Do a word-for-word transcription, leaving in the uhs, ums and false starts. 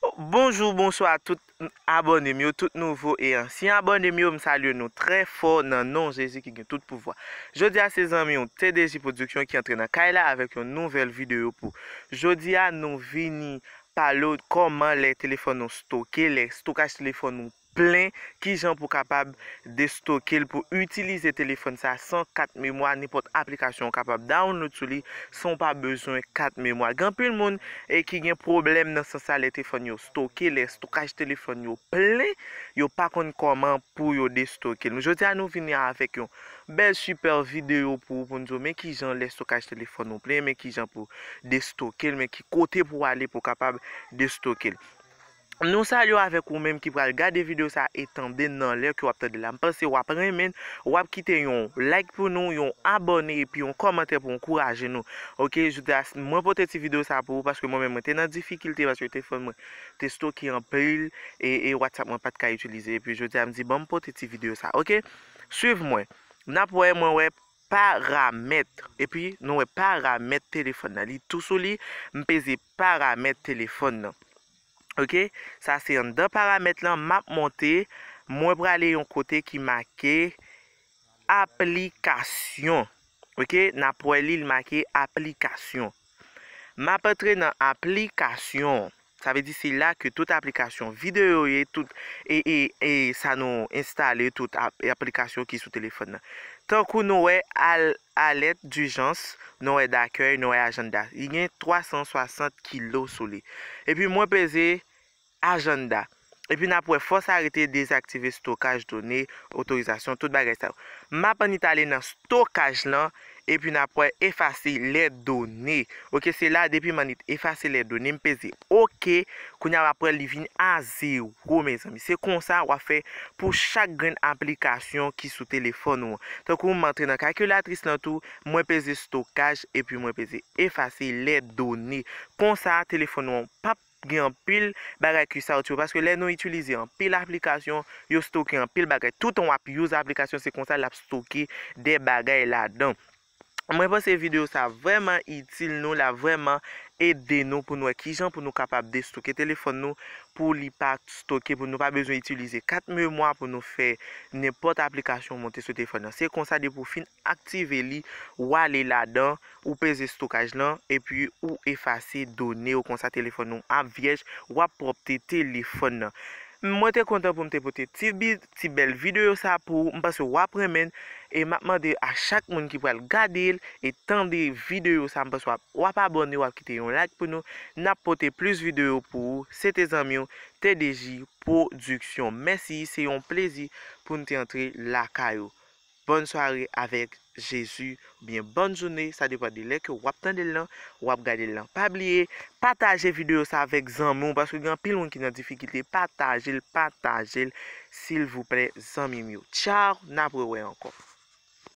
Bonjou, bonswa tout abòne m yo, tout nouvo e ansyen abòne m yo, m salye nou trè fò nan non Jezi ki gen tout pouvwa. Jodi a se zanmi w T D J Production ki antre nan kay la avèk yon nouvèl videyo pou jodi a. Nou vini pale w kòman lè telefòn nou stoke, lè stokaj telefòn nou plen, kijan pou kapab destoke l, pou itilize telefòn sa san kat memwa, nenpòt aplikasyon ou kapab download sou li san w pa bezwen kat memwa. Gen anpil moun e ki gen pwoblèm nan sans sa lè telefòn yo stoke, lè stokaj telefòn yo plen, yo pa konn kòman pou yo destoke l. Jodi a nou vini avèk yon bèl sipè videyo pou ou, pou n di w men kijan lè stokaj telefòn ou plen, men kijan pou destoke l, men ki kote pou w ale pou w kapab destoke l. Nou salye w avèk ou menm ki pral gade videyo sa e tande nan lè ke w ap tande la. M panse w ap renmen l, w ap kite yon like pou nou, yon abòne epi yon kòmantè pou ankouraje nou. Oke, jodi a mwen pote ti videyo sa pou ou paske mwen menm mwen te nan difikilte paske telefòn mwen te stoke anpil e, e WhatsApp mwen pa t ka itilize. Epi jodi a m di ban m pote ti videyo sa. Oke, swiv mwen. N ap wè, mwen wè paramèt. Epi nou wè paramèt telefòn nan. Li tou sou li, m peze paramèt telefòn nan. Oke, sa se anndan paramèt lan, m ap monte, mwen prale yon kote ki make aplikasyon. Oke, n ap wè li, li make aplikasyon. M ap antre nan aplikasyon. Sa vle di se la ke tout aplikasyon videyo ye, tout e, e, e sa nou enstale, tout ap, aplikasyon ki sou telefòn nan. Tankou nou wè al, alèt dijans, nou wè dakèy, nou wè ajanda. Li gen twa san swasant kilo sou li. Epi mwen peze ajanda. Epi n ap wè fòs arete dezaktive stokaj done, otorizasyon, tout bagay sa yo. M ap annik ale nan stokaj lan, epi n ap wè efase lè done. Oke, se la depi m annik efase lè done, m peze oke. Kounye a w ap wè li vin a zewo, mezanmi. Se konsa w ap fè pou chak grenn aplikasyon ki sou telefòn ou an. Tankou m antre nan kalkilatris lan tou, mwen peze stokaj, epi mwen peze efase lè done. Konsa, telefòn ou an p ap gen anpil bagay ki sòti yo, paske lè nou itilize anpil aplikasyon, yo stoke anpil bagay. Toutan w ap use aplikasyon, se konsa l ap stoke de bagay ladan. Mwen panse videyo sa vrèman itil nou, l ap vrèman ede nou pou nou wè kijan pou nou kapab destoke telefòn nou, pou li pa stoke, pou nou pa bezwen itilize kat memwa pou nou fè nenpòt aplikasyon monte sou telefòn nan. Se konsa, depi w fin aktive li, w ale ladan, ou peze stokaj lan, epi ou efase done yo, konsa telefòn ou ap vyèj, w ap pwòpte telefòn nan. Mwen te kontan pou m te pote ti bi-, ti bèl videyo sa pou ou. M panse w ap renmen l, e m ap mande a chak moun ki pral gade l e tande videyo sa, m panse w ap, w ap abòne, w ap kite yon like pou nou. N ap pote plis videyo pou ou. Se te zanmi w T D J Production. Mèsi, se yon plezi pou n te antre lakay ou. Bòn sware avèk Jezi, oubyen bòn jounen, sa depann de lè ke w ap tande l lan, w ap gade l lan. Pa bliye, pataje videyo sa avèk zanmi w, paske gen anpil moun ki nan difikilte. Pataje l, pataje l, silvouplè, zanmi m yo. Tchaw, n ap rewè ankò.